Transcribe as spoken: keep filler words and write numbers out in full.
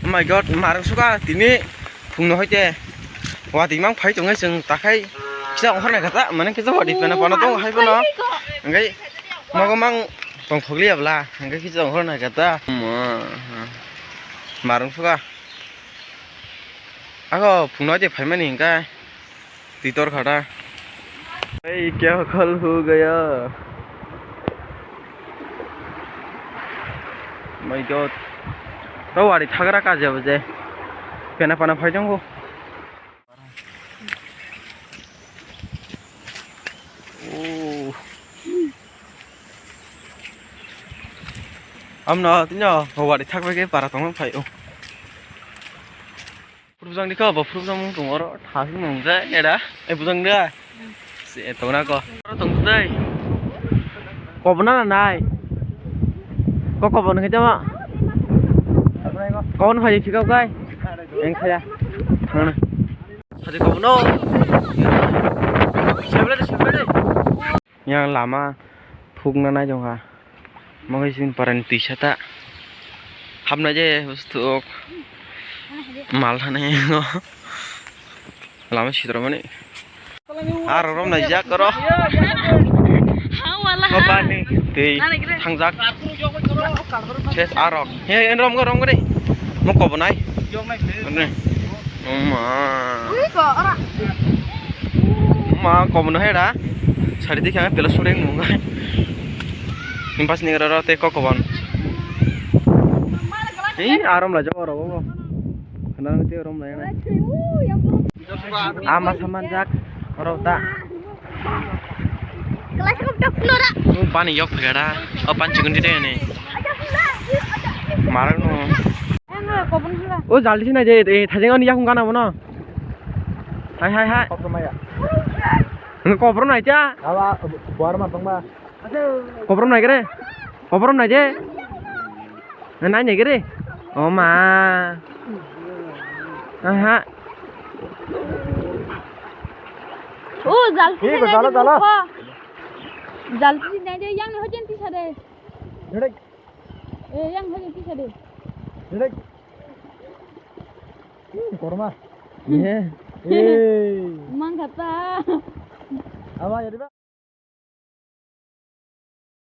Oh my God, marang suka tini phungno hoite watwi mang phai tongo chwng takhai kisa ongkhor nai kata mane kisa watwi pena pano tongo hai bono hingke mogo mang tongthokliya bwla hingke kisa ongkhor nai kata marang suka ako phungno hoite phaimani hingke. Titor khata. Ei, kya khal ho gaya? My God. To wari thagra ka jabo je. Pena pana phai tongo. Oh. Amno tino wari thakbai ke para tongma phai o. Phuru bujang dikha, bo phuru bujang mung tongo oro, thasing mung jai, era, e bujang da. Se, tongna ko. Oro tong jai. Kobna na nai. Ko kobon khe jama. Kobon phai thikau kai. Eng khaya. Thangna. Hadi kobno. Sebre, sebre. Yang lama thukna nai jongkha. Mokhe chini parani twisa ta hapnai je bwswk mal thani lama sitormani. Aro rom naijak oro. Ko pani twi thangjak. Ses arok. He, en rom go, rom go de. Mo kobonai. Ane. Oma. Ma kobonai da. Sari dikha pela sureng mo ngai. Impas ni ro te ko kobon. Ei, arom la jok oro bo. Khana te rom la yana. Ama saman jak oro ta. Pani yok phegada. O pan chigon tite ne. Marang no. O jaldi sina je, e, thajeng ani yakung gana bono. Hai, hai, hai. Kopro maya. Kopro nai cha. Awa, buar ma tongba. Kopro nai gere. Kopro nai je. Nai nai gere. O ma. Aha. O jal. Hi, jalo, jalo. Jal sina je yang hojen tisa de. Direct. Eh, yang hojen tisa de. Direct. Korma. Ye. Eh. Mang kata. Ama ya diba?